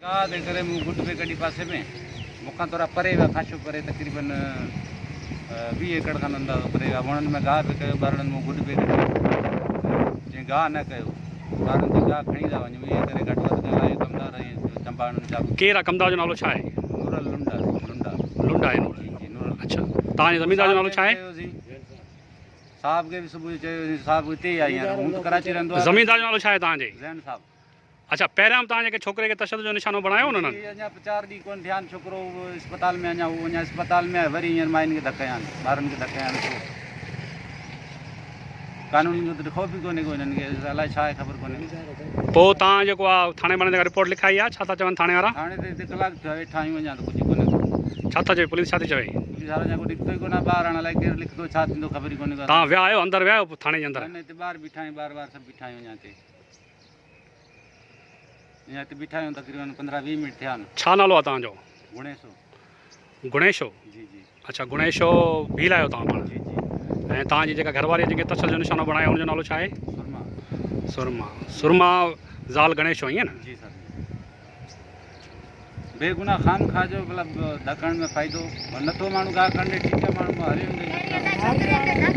گاهه جي ڪري مون گڊ پئي ڪڍي پاسي ۾ مون کان ٿورا پري ويا خاشو پري تقريبن 20 ايڪڙ کن اندازو پري ويا وڻن ۾ گاهه پئي ڪيو ٻارڙن مون گڊ پئي ڪڍي چيائين گاهه نه ڪيو ٻارن چيو گاهه کڻي ٿا وڃون ائين ڪري گهٽ وڌ ڳالهايو ڪمدار ۽ چنبا هڻڻ چالو ڪير آ ڪمدار جو نالو ڇا آهي؟ نورل لنڊ آ لنڊا. لنڊ آهي نورل. جي جي نورل. اڇا توهان جي زميندار جو نالو ڇا آهي؟ صاحب کي به صبح جو چيو صاحب هتي ئي آهي هينئر هو ته ڪراچي رهندو آهي. زميندار جو نالو ڇا آهي توهان جي؟ زين صاحب. اڇا پهريان به توهان جي ڪنهن ڇوڪري کي تشدد جو نشانو بڻايو انهن؟ جي اڃا چار ڏينهن ڪونه ٿيا آهن ڇوڪرو اسپتال ۾ اڃا هو اڃا اسپتال ۾ آهي وري هينئر ماين کي ڌڪ هنيا آهن ٻارن کي ڌڪ هنيا آهن ڇو قانون جو ته خوف ئي ڪونهي ڪو هنن کي الائي ڇا آهي خبر ڪونهي. پوء توهان جيڪو آهي ٿاڻي وارن کان رپورٽ لکائي آهي ڇا ٿا چون ٿاڻي وارا؟ ٿاڻي تي هتي ڪلاڪ ٿيو آهي ويٺا آهيون اڃا ته ڪجهه ڪونهي ڪو. ڇا ٿا چوي پوليس ڇا ٿي چوي؟ پوليس وارا اڃا ڪو نڪتو ئي ڪونه آهي ٻاهر هاڻ الائي ڪير لکندو ڇا ٿيندو خبر ئي ڪونهي ڪا. توهان ويا آهيو اندر ويا آهيو ٿاڻي جي اندر؟ نه نه هتي ٻاهر بيٺا آهيون ٻاهر ٻار سڀ بيٺا آهيون اڃا هتي. اڃا هتي بيٺا آهيون تقريبن 15 20 منٽ ٿيا آهن. ڇا نالو آهي توهان جو؟ گڻيشو. گڻيشو؟ جي جي. اڇا گڻيشو ڀيل آهيو توهان پاڻ؟ جي جي. ۽ توهان جي جيڪا گهر واري جنهن کي تشدد جو نشانو بڻايو ان جو نالو ڇا آهي؟ سرما. سرما سرما زال گڻيشو ائين نه؟ جي سر. بي گناھ خام خواھ جو مطلب ڌڪ هڻڻ ۾ فائدو نٿو ماڻهو گاھ ڪرڻ ڏي ٺيڪ آهي ماڻهو هلي ويندو.